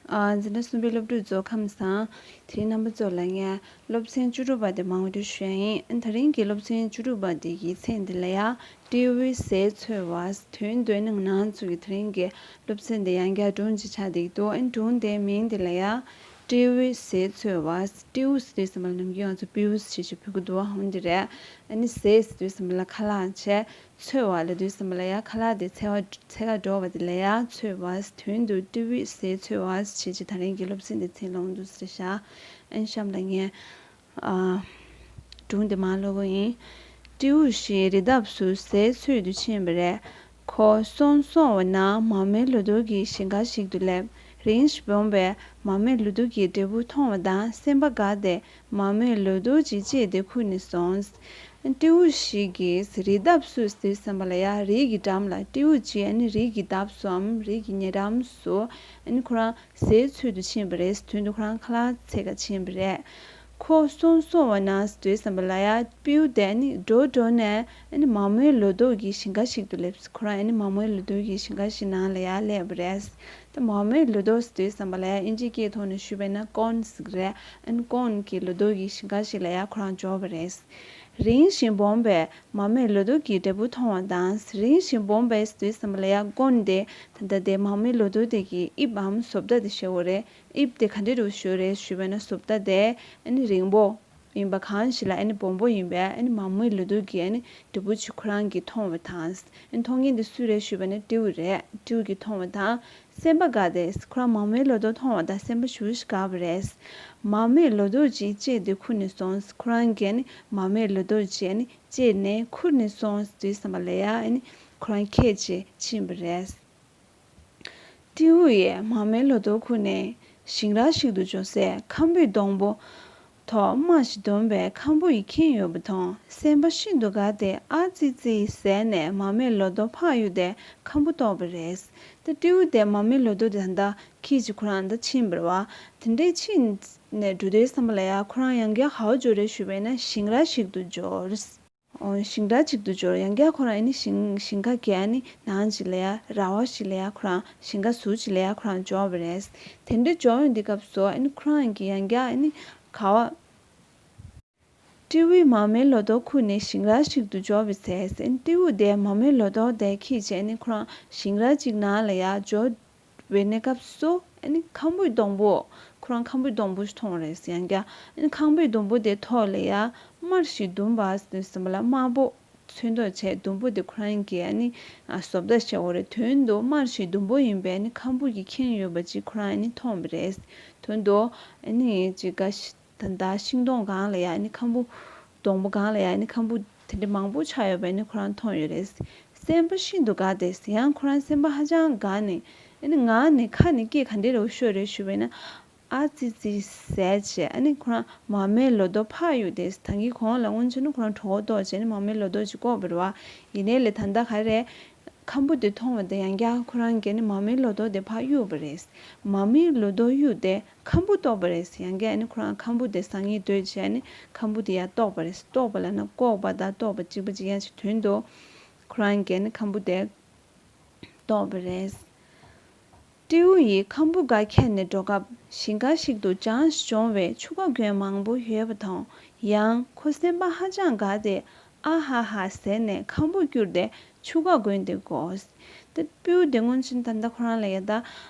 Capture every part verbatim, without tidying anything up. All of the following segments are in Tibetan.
ཨ། འཛིན་གྲྭ་གསུམ་པའི་སློབ་ཕྲུག་ཚོ་ཁམས་བཟང་། དེ་རིང་རྣམ་པ་ཚོ་ལ་ངས་སློབ་ཚན་བཅུ་དྲུག་པ་དེ་མར་ངོ་སྤྲོད་ཞུ་ཡ་ཡིན། ཨ། དེ་རིང་གི་སློབ་ཚན་བཅུ་དྲུག་པ་དེ་གི་མཚན་དེ་ལ་ཡ། སྤྲེའུའི་ཟས་འཚོལ་བ། དོན་དུ་ནང་ཚུགས་ཀྱི་དེ་རིང་གི་སློབ་ཚན་དེ་ཡང་བསྐྱར་སྒྲུང་ཅིག་ཆགས་བསྡད་འདུག་ཨ། སྒྲུང་དེའི་མིང་དེ་ལ་ཡ། སྤྲེའུའི་ཟས་འཚོལ་བ། སྤྲེའུ་ཟེར་དུས་ཙམ་པ་ལ་ནམ་རྒྱུན་ང་ཚོ་སྤྲེའུ་ཞེས་ཞེས་འབོད་ཀྱི་འདུག་ཨ། འོན་ཏེ་རེད། ཨ་ནི་ཟས་ཟེར་དུས་ཙམ་པ་ལ་ཁ་ལག་བྱས། འཚོལ་བ་ལབ་དུས་ཙམ་པ་ལ་ཡ་ཁ་ལག་དེ་འཚོལ་བ་འཚོལ་ག་འགྲོ་བ་དེ་ལ་ཡ་འཚོལ་བ། དོན་དུ་སྤྲེའུས་ཟས་འཚོལ་བ་ཞེས་བྱས་དེ་རིང་གི་སློབ་ཚན་དེ་ཚེ་ལོངས་འདུག་ཟེར་ཤག་ཨན་གཤམ་ལ་ངས་ཨ་སྒྲུང་དེ་མར་ཀློག་གི་ཡིན། སྤྲེའུ་ཞིག་རི་འདབས་སུ་ཟས་འཚོལ་དུ་ཕྱིན་པ་རེད། ཁོ་སོང་སོང་བ་ན་མར་མེ་ལོ་ཏོག་གི་ཞིང་ཁ་ཞིག་ཏུ་སླེབས། རིང་ཞིག་སྦྱངས་པས་མར་མེ་ལོ་ཏོག་གི་འབྲས་བུ་མཐོང་བ་དང་སེམས་པ་དགའ་སྟེ་མར་མེ་ལོ་ཏོག་ཅིག་བཅད་དེ་ཁུར་ནས་སོང་། སྤྲེའུ་ཞིག་གིས་རི་འདབས་སུ་ཟེར་དུས་ཙམ་པ་ལ་ཡ་རི་གི་འགྲམ་ལ་སྤྲེའུ་ཅིག་ཨ་ནི་རི་གི་འདབས་སུའམ་རི་གི་ཉེ་འགྲམ་སུ་ཨ་ནི་ཁོ་རང་ཟས་འཚོལ་དུ་ཕྱིན་པ་རེད། དོན་དུ་ཁོ་རང་ཁ་ལག་འཚོལ་ག་ཕྱིན་པ་རེད། ཁོ་སོང་སོང་བ་ན་ཟེར་དུས་ཙམ་པ་ལ་ཡ་སྤྲེའུ་དེ་ཨ་ནི་འགྲོ་འགྲོ་ནས་ཨ་ནི་མར་མེ་ལོ་ཏོག་གི་ཞིང་ཁ་ཞིག་ཏུ་སླེབས། ཁོ་རང་ཨ་ནི་མར་མེ་ལོ་ཏོག་གི་ཞིང་ཁ་ཞིག་ནང་ལ་ཡ་སླེབས་པ་རེད། ད་མར་མེ་ལོ་ཏོག་ཟེར་དུས་ཙམ་པ་ལ་ཡ་ཨིན་ཇིའི་སྐད་ཐོག་ནས་ཞུས་པ་ཡིན་ན་ཀོན་ཟེར་གི་རེད། ཨ་ནི་ཀོན་གྱི་ལོ་ཏོག་གི་ཞིང་ཁ་ཞིག་ལ་ཡ་ཁོ་རང་འབྱོར་བ་རེད། རིང་ཞིག་སྦྱངས་པས་མར་མེ་ལོ་ཏོག་གི་འབྲས་བུ་མཐོང་བ་དང་། རིང་ཞིག་སྦྱངས་པས་ཟེར་དུས་ཙམ་པ་ལ་ཡ་ཀོན་དེ་ད་ལྟ་དེ་མར་མེ་ལོ་ཏོག་དེ་གི་དབྱིབས་འམ་བཟོ་ལྟ་དེ་ཞེས་པ་རེད། དབྱིབས་དེ་ག་འདྲ་རུ་ཞེས་པ་རེད་ཞུས་པ་ཡིན་ན་བཟོ་ལྟ་དེ་ཨ་ནི་རིང་པོ་ཡིན་པ་གང་ཞིག་ལ་ཨ་ནི་སྦོམ་པོ་ཡིན་པས་ཨ་ནི་མར་མེ་ལོ་ཏོག་གི་ཨ་ནི་འབྲས་བུ་ཅིག་ཁོ་རང་གིས་མཐོང་བ་དང་། ཨ་ནི་མཐོང་མཁན་དེ་སུ་རེད་ཞུས་པ་ཡིན་ན་སྤྲེའུ་རེད། སྤྲེའུ་གིས་མཐོང་བ་དང་། སེམས་པ་དགའ་སྟེ་ཁོ་རང་མར་མེ་ལོ་ཏོག་མཐོང་བ་དང་སེམས་པ་ཞེ་པོ་ཞིག་དགའ་བ་རེད། མར་མེ་ལོ་ཏོག་ཅིག་བཅད་དེ་ཁུར་ནས་སོང་། ཁོ་རང་གིས་ནི་མར་མེ་ལོ་ཏོག་ཅིག་ནི་བཅད་ནས་ཁུར་ནས་སོང་ཟེར་དུས་ཙམ་པ་ལ་ཡ་ནི་ཁོ་རང་ཁྱེར་བྱས་ཕྱིན་པ་རེད། སྤྲེའུ་ཡིས་མར་མེ་ལོ་ཏོག་ཁུར་ནས་ཞིང་ར་ཞིག་ཏུ་འབྱོར་སའི་ཁམ་བུའི་སྡོང་པོ་ཐོག་དམར་ཞིང་ཟླུམ་པའི་ཁམ་བུ་ཡིས་ཁེངས་ཡོད་པ་མཐོང་། སེམས་པ་ཤིན་ཏུ་དགའ་སྟེ་ཨ་ཙི་ཙི་ཟེར་ནས་མར་མེ་ལོ་ཏོག་ཕར་གཡུགས་ཏེ་ཁམ་བུ་གཏོར་བ་རེད། ད་སྤྲེའུ་དེ་མར་མེ་ལོ་ཏོག་དེ་ད་ལྟ་ཁྱེར་བྱས་ཁོ་རང་ད་ཕྱིན་པ་རེད་བ། དེ་འདྲའི་ཕྱིན་ནས་འགྲོ་དུས་ཙམ་པ་ལ་ཡ་ཁོ་རང་ཡང་བསྐྱར་ག་པར་འབྱོར་རེད་ཞུས་པ་ཡིན་ན་ཞིང་ར་ཞིག་ཏུ་འབྱོར། ཨོ། ཞིང་ར་ཅིག་ཏུ་འབྱོར། ཡང་བསྐྱར་ཁོ་རང་ཨ་ནི་ཞིང་ཞིང་ཁ་གི་ཨ་ནི་ནང་ཅིག་ལ་ཡ་ར་བ་ཞིག་ལ་ཡ་ཁོ་རང་ཞིང་ཁ་ཟུར་ཅིག་ལ་ཡ་ཁོ་རང་འབྱོར་བ་རེད། དེ་འདྲ་འབྱོར་ཡོང་དུས་སྐབས་སུ་ཨ་ནི་ཁོ་རང་གིས་ཡང་བསྐྱར་ཨ་ནི་ག་པར། སྤྲེའུས་མར་མེ་ལོ་ཏོག་ཁུར་ནས་ཞིང་ར་ཞིག་ཏུ་འབྱོར་བའི་ཚེ་ཨ་ནི་སྤྲེའུ་དེས་མར་མེ་ལོ་ཏོག་དེ་ཁྱེར་བྱས་ཨ་ནི་ཁོ་རང་ཞིང་ར་ཅིག་ནང་ལ་ཡ་འབྱོར། བའི་གནས་སྐབས་སུ་ཨ་ནི་ཁམ་བུའི་སྡོང་པོ། ཁོ་རང་ཁམ་བུའི་སྡོང་པོ་ཞིག་མཐོང་བ་རེད། ཡང་བསྐྱར་ཨ་ནི་ཁམ་བུའི་སྡོང་པོ་དེ་ཐོག་ལ་ཡ་དམར་ཞིང་ཟླུམ་པ་ཟེར་དུས་ཙམ་པ་ལ་དམར་པོ་ཚོན་མདོག་བྱས་ཟླུམ་པོ་དེ་ཁོ་རང་གིས་ཨ་ནི་ཨ་བཟོ་ལྟ་བྱས་པ་རེད། དོན་དུ་དམར་ཞིང་ཟླུམ་པོ་ཡིན་པས་ཨ་ནི་ཁམ་བུ་གིས་ཁེངས་ཡོད་པ་ཅིག་ཁོ་རང་ཨ་ནི་མཐོང་བ་རེད། དོན་དུ་ཨ་ནི་ཅིག་ག་ད་ལྟ་ཤིང་སྡོང་སྒང་ལ་ཡ་ཨ་ནི་ཁམ་བུ། སྡོང་པོ་སྒང་ལ་ཡ་ཨ་ནི་ཁམ་བུ་དེ་འདྲ་མང་པོ་ཆགས་ཡོད་པ་ཨ་ནི་ཁོ་རང་མཐོང་ཡོད་རེད། སེམས་པ་ཤིན་ཏུ་དགའ་སྟེ་ཡང་ཁོ་རང་སེམས་པ་ཧ་ཅང་དགའ་ནས་ཨ་ནི་ངག་ནས་ཁ་ནས་སྐད་ག་འདྲ་རུ་ཤོར་རེད་ཞུས་པ་ཡིན་ན། ཨ་ཙི་ཙི་ཟེར་བྱས་ཨ་ནི་ཁོ་རང་མར་མེ་ལོ་ཏོག་ཕར་གཡུགས་ཏེ། ད་གིན་གོང་ལ་སྔོན་ཆད་ནི་ཁོ་རང་གྲོད་ཁོག་ལྟོགས་བྱས་ནི་མར་མེ་ལོ་ཏོག་ཅིག་བཀོག་པ་རེད་བ། ཡིན་ནའི་ལས་ད་ལྟ་ག་རེ། ཁམ་བུ་དེ་མཐོང་བ་དང་ཡང་བསྐྱར་ཁོ་རང་གིས་ནི་མར་མེ་ལོ་ཏོག་དེ་ཕར་གཡུགས་པ་རེད། མར་མེ་ལོ་ཏོག་གཡུགས་ཏེ་ཁམ་བུ་གཏོར་བ་རེད། ཡང་བསྐྱར་ནི་ཁོ་རང་ཁམ་བུ་དེ་ཟ་སྙིང་འདོད་བྱས་ནི་ཁམ་བུ་དེ་ཡར་གཏོར་བ་རེད། གཏོར་བ་ལབ་ན་བཀོག་པ་དང་གཏོར་བ་གཅིག་པ་གཅིག་རྐྱང་ཞིག་དོན་དུ། ཁོ་རང་གིས་ནི་ཁམ་བུ་དེ་གཏོར་བ་རེད། སྤྲེའུ་ཡིས་ཁམ་བུ་འགའ་ཁྱེར་ནས་འགྲོ་སྐབས་ཞིང་ཁ་ཞིག་ཏུ་ལྗང་ཞིང་གྱོང་བའི་ཆུ་རྐ་རྒན་མང་པོ་ཡོད་པ་མཐོང་། ཡང་ཁོ་སེམས་པ་ཧ་ཅང་དགའ་སྟེ་ཨ་ཧ་ཧ་ཟེར་ནས་ཁམ་བུ་བསྐྱུར་ཏེ་ཆུ་རྐ་རྒན་དེ་བགོས། ཏེ་སྤྲེའུ་དེ་སྔོན་ཆད་ད་ལྟ་ཁོ་རང་ལ་ཡ་ད་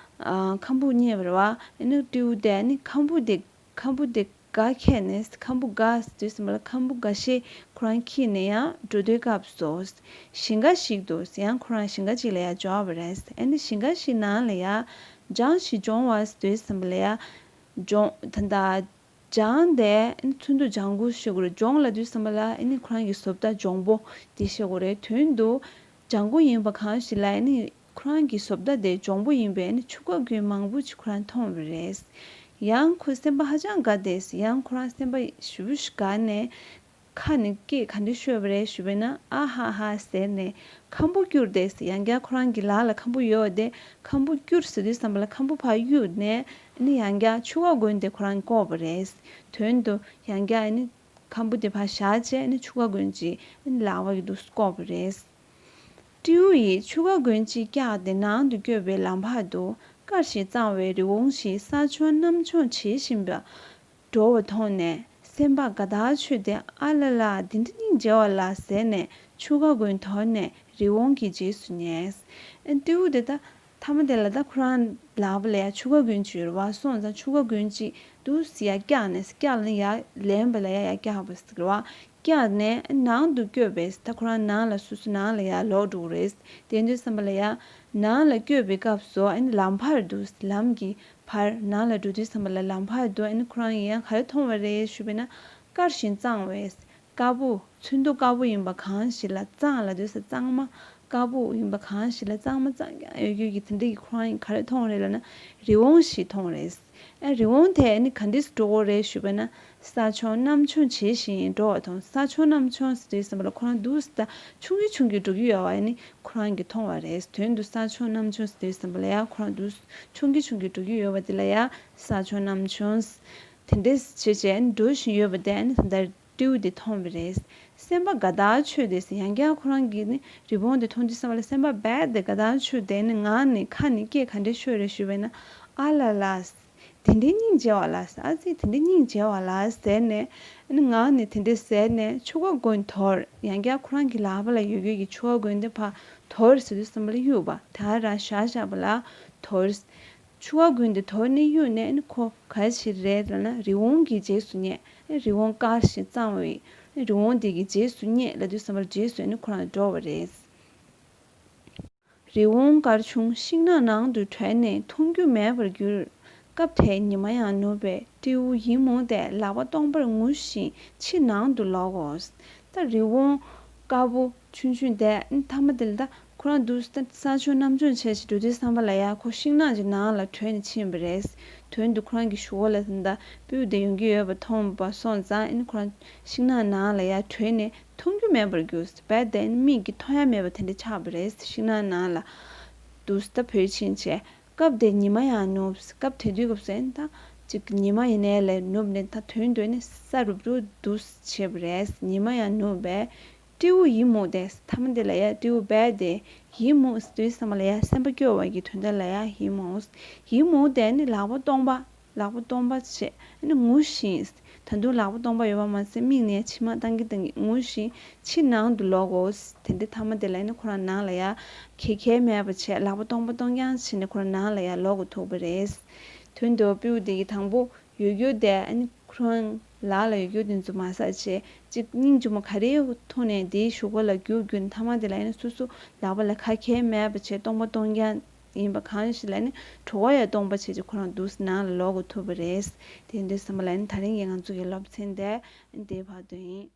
ཨ་ཁམ་བུ་རྙེད་པ་རེད་བ། ཨ་ནི་སྤྲེའུ་དེ་ཨ་ནི་ཁམ་བུ་དེ་ཁམ་བུ་དེ་འགའ་ཁྱེར་ནས་ཁམ་བུ་འགའ་ཟེར་དུས་ཙམ་པ་ལ་ཁམ་བུ་འགའ་ཤས་ཁོ་རང་ཁྱེར་ནས་ཡང་འགྲོ་དུས་སྐབས་སུ་ཞིང་ཁ་ཞིག་ཏུ་ཡང་ཁོ་རང་ཞིང་ཁ་ཅིག་ལ་ཡ་འབྱོར་བ་རེད། ཨ་ནི་ཞིང་ཁ་ཞིག་ནང་ལ་ཡ་ལྗང་ཞིང་གྱོང་བ་ཟེར་དུས་ཙམ་པ་ལ་ཡ་གྱོང་ད་ལྟ་ལྗང་དེ་ཚོན་མདོག་ལྗང་གུ་ཞིག་རེད། གྱོང་ལབ་དུས་ཙམ་པ་ལ་ཨ་ནི་ཁོ་རང་གི་བཟོ་ལྟ་གྱོང་པོ་དེ་ཞིག་རེད། དོན་དུ་ལྗང་གུ་ཡིན་པ་གང་ཞིག་ལ་ཨ་ནི་ཁོ་རང་གི་བཟོ་ལྟ་དེ་གྱོང་པོ་ཡིན་པས་ཨ་ནི་ཆུ་རྐ་རྒན་མང་པོ་ཅིག་ཁོ་རང་མཐོང་བ་རེད། ཡང་ཁོ་སེམས་པ་ཧ་ཅང་དགའ་སྟེ་ཡང་ཁོ་རང་སེམས་པ་ཞེ་པོ་ཞིག་དགའ་ནས་ཁ་ནས་སྐད་ག་འདྲ་ཤོར་བ་རེད་ཞུས་པ་ཡིན་ན་ཨ་ཧ་ཧ་ཟེར་ནས་ཁམ་བུ་བསྐྱུར་ཏེ། ཡང་བསྐྱར་ཁོ་རང་གི་ལག་ལ་ཁམ་བུ་ཡོད་དེ་ཁམ་བུ་བསྐྱུར་ཟེར་དུས་ཙམ་པ་ལ་ཁམ་བུ་ཕར་གཡུགས་ནས་ཨ་ནི་ཡང་བསྐྱར་ཆུ་རྐ་རྒན་དེ་ཁོ་རང་བཀོག་པ་རེད། དོན་དུ་ཡང་བསྐྱར་ཨ་ནི་ཁམ་བུ་དེ་ཕར་བཞག་བྱས་ཨ་ནི་ཆུ་རྐ་རྒན་ཅིག་ཨ་ནི་ལག་པ་གིས་འདུག་བཀོག་པ་རེད། སྤྲེའུ་ཡིས་ཆུ་རྐ་རྒན་གཅིག་བཀྱགས་ཏེ་ནང་དུ་བསྐྱོད་པའི་ལམ་བར་དུ་ དཀར་ཞིང་གཙང་བའི་རི་བོང་ཞིག་ས་མཆོང་གནམ་མཆོང་བྱེད་བཞིན་པ་འགྲོ་བ་མཐོང་ནས་སེམས་པ་དགའ་ཐག་ཆོད་དེ། ཨ་ལ་ལ། འདི་འདྲ་སྙིང་རྗེ་བ་ལ་ཟེར་ནས་ཆུ་ཁ་གུན་དོར་ནས་རི་བོང་གི་རྗེས་སུ་ཉལ། ཨ། སྤྲེའུ་དེ་ད་མཐའ་མ་དེ་ལ་ད་ཁོ་རང་ལག་པ་ལ་ཡ་ཆུ་ཁ་གུན་ཅིག་ཡོད་རེད་བ། སོང་ཙང་ཆུ་ཁ་གུན་ཅིག་འདུག་སེ་ཡར་བཀྱགས་ནས། བཀྱགས་ནས་ཡར་ལེན་པ་ལ་ཡ་ཡར་བཀྱགས་པ་ཟེར་གི་རེད་བ། བཀྱགས་ནས་ནང་དུ་བསྐྱོད་པས། ད་ཁོ་རང་ནང་ལ་སོ་སོ་ནང་ལ་ཡར་ལོག་འགྲོ་གི་རེད། དེ་དུས་ཙམ་པ་ལ་ཡ་ནང་ལ་བསྐྱོད་པའི་སྐབས་སུ་ཨ་ནི་ལམ་བར་དུ། ལམ་གྱི་བར། ནང་ལ་འགྲོ་དུས་ཙམ་པ་ལ་ལམ་བར་དུ་ཨ་ནི་ཁོ་རང་ཡང་ག་རེ་མཐོང་བ་རེད་ཞུས་པས་ན། དཀར་ཞིང་གཙང་བའི། དཀར་པོ། ཚོན་མདོག་དཀར་པོ་ཡིན་པ་གང་ཞིག་ལ། གཙང་ལབ་དུས་ཙམ་པ་གཙང་མ། དཀར་པོ་ཡིན་པ་གང་ཞིག་ལ་གཙང་མ་གཙང་རྐྱང་ཡོད་རྒྱུ་གི་དེ་འདྲ་གི་ཁོ་རང་ག་རེ་མཐོང་རེད་ལབ་ན། རི་བོང་ཞིག་མཐོང་རེད། ཨ། རི་བོང་དེ་ནི་ག་འདྲས་འགྲོ་གི་རེད་ཞུས་པ་ན། ས་མཆོང་གནམ་མཆོང་བྱེད་བཞིན་འགྲོ་བ་དང་། ས་མཆོང་གནམ་མཆོང་ཟེར་དུས་ཙམ་པ་ལ་ཁོ་རང་འདུག་སེ་ད་མཆོང་གིན་མཆོང་གིན་འགྲོ་གི་ཡོད་པ་ནི་ཁོ་རང་གིས་མཐོང་བ་རེད། དོན་དུ་ས་མཆོང་གནམ་མཆོང་ཟེར་དུས་ཙམ་པ་ལ་ཡ་ཁོ་རང་འདུག་སེ་མཆོང་གིན་མཆོང་གིན་འགྲོ་གི་ཡོད་པ་དེ་ལ་ཡ་ས་མཆོང་གནམ་མཆོང་དེ་འདྲས་བྱས་བྱས་འགྲོ་བཞིན་ཡོད་པ་དེ་ནི་ད་ལྟ་སྤྲེའུ་དེ་མཐོང་བ་རེད། སེམས་པ་དགའ་ཐག་ཆོད་དེ། ཡང་བསྐྱར་ཁོ་རང་གིས་ནི་རི་བོང་དེ་མཐོང་དུས་ཙམ་པ་ལ་སེམས་པ་རྦད་དེ་དགའ་ཐག་ཆོད་དེ། ནི་ངག་ནས་ཁ་ནས་སྐད་ག་འདྲས་ཤོར་རེད་ཞུས་པས་ན། ཨ་ལ་ལ། དེ་འདྲའི་སྙིང་རྗེ་བ་ལ། ཨ་ཙི། དེ་འདྲའི་སྙིང་རྗེ་བ་ལ་ཟེར་ནས། ཨ་ནི་ངག་ནས་དེ་འདྲས་ཟེར་ནས་ཆུ་ཁ་གུན་དོར། ཡང་བསྐྱར་ཁོ་རང་གི་ལག་པ་ལ་ཡོད་ཡོད་ཀྱི་ཆུ་ཁ་གུན་དེ་ཕར་དོར་ཟེར་དུས་ཙམ་པ་ལ་གཡུགས་པ། དེ་ག་རང་བཞག་བཞག་པ་ལ་དོར། ཆུ་ཁ་གུན་དེ་དོར་ནས་གཡུགས་ནས། ཨ་ནི་ཁོ་ག་རེ་བྱེད་རེད་ལབ་ན། རི་བོང་གི་རྗེས་སུ་སྙེག་རི་བོང་དཀར་ཞིང་གཙང་བའི་རི་བོང་དེ་གི་རྗེས་སུ་སྙེག་ལབ་དུས་ཙམ་པ་ལ་རྗེས་སུ་ཨ་ནི་ཁོ་རང་འགྲོ་བ་རེད། རི་བོང་དཀར་ཆུང་ཤིང་ནགས་ནང་དུ་བྲོས་ནས་མཐོང་རྒྱུ་མེད་པར་གྱུར། སྐབས་དེར་ཉི་མ་ཡང་ནུབ་པས་སྤྲེའུ་ཡིད་མུག་སྟེ་ལག་པ་སྟོང་པར་ངུ་ཞིང་ཕྱིར་ནང་དུ་ལོག་གོ། ད་རི་བོང་དཀར་པོ་ཆུང་ཆུང་དེ་མཐའ་མ་དེ་ལ་ད་ཁོ་རང་འདུག་སེ་ས་མཆོང་གནམ་མཆོང་བྱས་བྱས་འགྲོ་དུས་ཙམ་པ་ལ་ཡ་ཁོ་ཤིང་ནགས་ཀྱི་ནང་ལ་བྲོས་ནས་ཕྱིན་པ་རེད། དོན་དུ་ཁོ་རང་གི་གཞུག་གུ་ལ་ད་ལྟ་སྤྲེའུ་དེ་ཡོང་གི་ཡོད་པ་མཐོང་པ་སོང་ཙང་། ཨ་ནི་ཁོ་རང་ཤིང་ནགས་ནང་ལ་ཡ་བྲོས་ནས་མཐོང་རྒྱུ་མེད་པར་གྱུར། རྦད་དེ་མིག་གིས་མཐོང་ཡ་མེད་པ་དེ་འདྲ་ཆགས་པ་རེད། ཤིང་ནགས་ནང་ལ་འདུག་སེ་ད་བྲོས་ཕྱིན་བྱས། སྐབས་དེར་ཉི་མ་ཡང་ནུབ། སྐབས་དེ་དུས་སྐབས་སུ་ཨ་ནི་ད་ཅིག་ཉི་མ་ཡིན་ནའི་ལས་ནུབ་ནས་ད་དོན་དུ་ཨ་ནི་ས་རུབ་རུབ་འདུག་སེ་བྱས་པ་རེད། ཉི་མ་ཡང་ནུབ་པས་སྤྲེའུ་ཡིད་མུག་སྟེ། མཐའ་མ་དེ་ལ་ཡ་སྤྲེའུ་རྦད་དེ་ཡིད་མུག་ཟེར་དུས་ཙམ་པ་ལ་ཡ་སེམས་པ་སྐྱོ་བ་གི་དོན་དག་ལ་ཡ་ཡིད་མུག་ཡིད་མུག་སྟེ་ནི་ལག་པ་སྟོང་པ། ལག་པ་སྟོང་པ་བྱས། ཨ་ནི་ངུ་ཞིང་། ད་དུང་ལག་པ་སྟོང་པ་ཡོད་པ་མ་ཟད་མིག་ནས་མཆི་མ་བཏང་གིན་བཏང་གིན་ངུ་ཞིང་ཕྱིར་ནང་དུ་ལོག་གོ། དེ་འདྲའི་མཐའ་མ་དེ་ལ་ཨ་ནི་ཁོ་རང་ནང་ལ་ཡ་གད་གད་མེད་པ་བྱས། ལག་པ་སྟོང་པ་སྟོང་རྐྱང་བྱས་ནས་ཁོ་རང་ནང་ལ་ཡ་ལོག་གོ་ཐུག་པ་རེད། དོན་དུ་སྤྲེའུ་དེ་གི་དང་པོ་ཡོད་རྒྱུ་དེ་ཨ་ནི་ཁོ་རང་ལག་ལ་ཡོད་རྒྱུ་དེ་ཚོ་མ་ཟ་བྱས། ཅིག་སྙིང་རྗེ་མོ་ག་རེའི་ཐོག་ནས་དེའི་གཞུག་གུ་ལ་རྒྱུག་རྒྱུག་ནས་མཐའ་མ་དེ་ལ་ཨ་ནི་སོ་སོ་ལག་པ་ལ་གད་གད་མེད་པ་བྱས། སྟོང་པ་སྟོང་རྐྱང་ཡིན་པ་གང་ཞིག་ལ་ནི་གྲོད་ཁོག་ཡང་སྟོང་པ་བྱས་ཀྱི་ཁོ་རང་འདུག་སེ་ནང་ལ་ལོག་གོ་ཐུག་པ་རེད། དེ་འདྲ་ཙམ་པ་ལ་ནི་ད་རིང་གི་ང་ཚོ་གི་སློབ་ཚན་དེ་འདིའི་བར་དུ་ཡིན།